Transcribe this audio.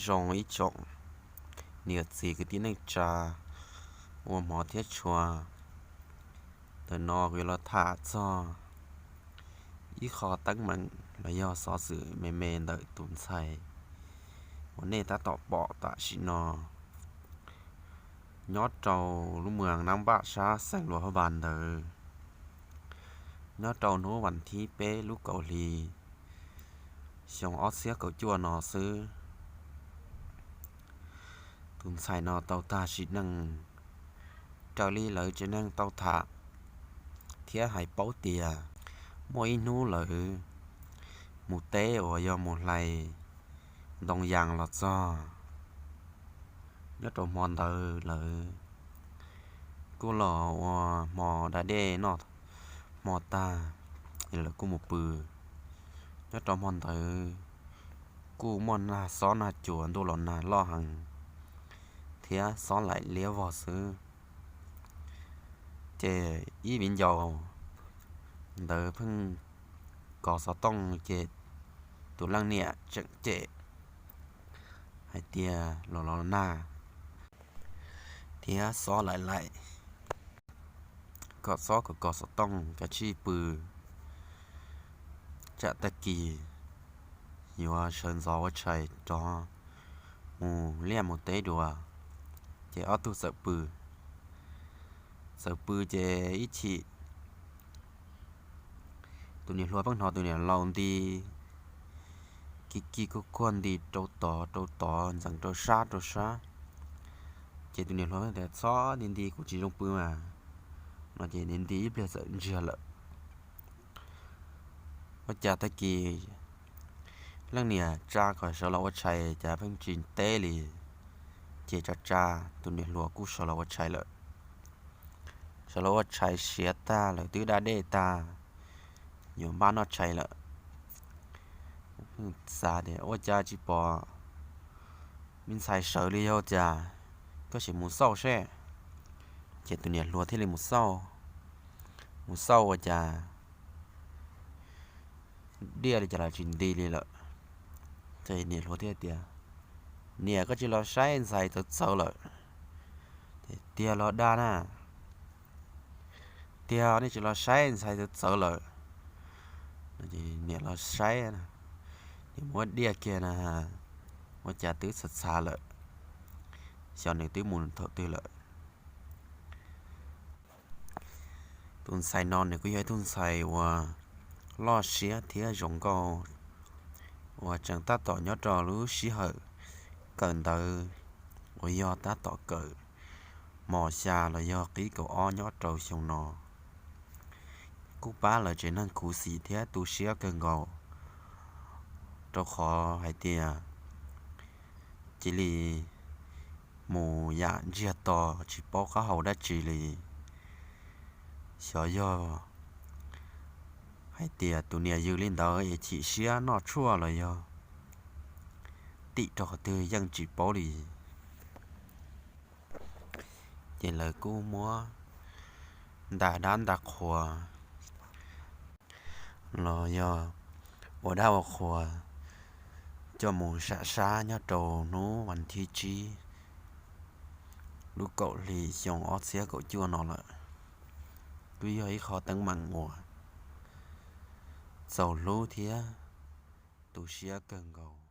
Zoo ib tsoom niam txiv kwv tij neej tsa ua hmov thiab tshua, ntawm no kuv yuav los tham txog ib qho teeb meem los yog xov xwm me me ntawm tus ntxhais uas nej tab tom pom tam sim no nyob rau lub moos Nab Npaj sab xeev Luas Haj Npas ntawd, nyob rau hnub vas thib peb lub kaum hli xyoo ob txhiab kaum cuaj no xwb. Tus ntxhais no tau tag sim neej raws li lawv tsev neeg tau tham thiab hais paub tias muaj ib hnub lawv mus teb uas yog mus hlais ntoo yas los txog. Nyob rau hmo ntawd lawv kuj los ua hmo da dej noj hmo tag, lawv kuj mus pw. Nyob rau hmo ntawd kuj muaj nag xob nag cua ntuj los nag loj heev thiab xob laim liab vog xwb. Ces ib viv ncaus ntawd pheej kov xov tooj ces tus leej niam tseem cem hais tias los los nag thiab xob laim laim, kom txhob kov kov xov tooj, kav tsij pw, tsam tag kis yuav sawv ntxov ua tshais rov mus liaj mus teb dua. Ces ob tug txawm pw, txawm pw ces ib chim tus niam hluas pheej hnov tus niam laus nti ki ki kuj kuag nti rau tod rau tod, ntxeev rau sab rau sab. Ces tus niam hluas tias, Txhob nti nti, kuv tsis zoo pw mas. No ces nti nti ib pliag txawm ntsiag lawm. Ua cas tag kis leej niam tsa kom sawv los ua tshais cas pheej tsis teb li. Ces tsa tsa tus niam hluas kuj sawv los ua tshais lawm. Sawv los ua tshais siav tag lawm twb da dej tag, yuav npaj noj tshais lawm. Xav tias ua cas tsis pom me ntxhais sawv li, yog cas koj sim mus xauj seb. Ces tus niam hluas thiaj li mus xauj, mus xauj ua cas diaj li cas los tsis nti li lawm. Ces niam hluas thiaj tias, Niam, koj tsis los saib ntxhais txawv txawv lawm. Tiag los dag na, tiag nej tsis los saib ntxhais txawv txawv lawm. Niam los saib, niam muab diaj kiag na, ua cas twb txhav txhav lawm, xyov nws twb mus thaum twg lawm. Tus ntxhais no nws kuj yog ib tug ntxhais uas loj siab thiab zoo nkauj, uas tseem tab tom nyob rau lub sij hawm kawm ntawv uas yog tab tom kawm mos xya los yog qib kaum ob nyob rau xyoo no. Kuj pab lawv tsev neeg khuv xim thiab tu siab kawg nkaus, rau qhov hais tias cia li mus yam ntsiag to tsis paub qab hau dab tsi li. Xyov yog hais tias tus niam yws li ntawd es chim siab noj tshuaj los yog tim rau qhov twg yeej tsis paub li. Ces lawv kuj muab nta dab nta qhua los yog ua dab ua qhua coj mus sam sab nyob rau hnub vas thib tsib lub kaum hli xyoo ob txhiab kaum cuaj no lawm. Twb yog ib qho teeb meem uas txaus hlub thiab tu siab kawg nkaus.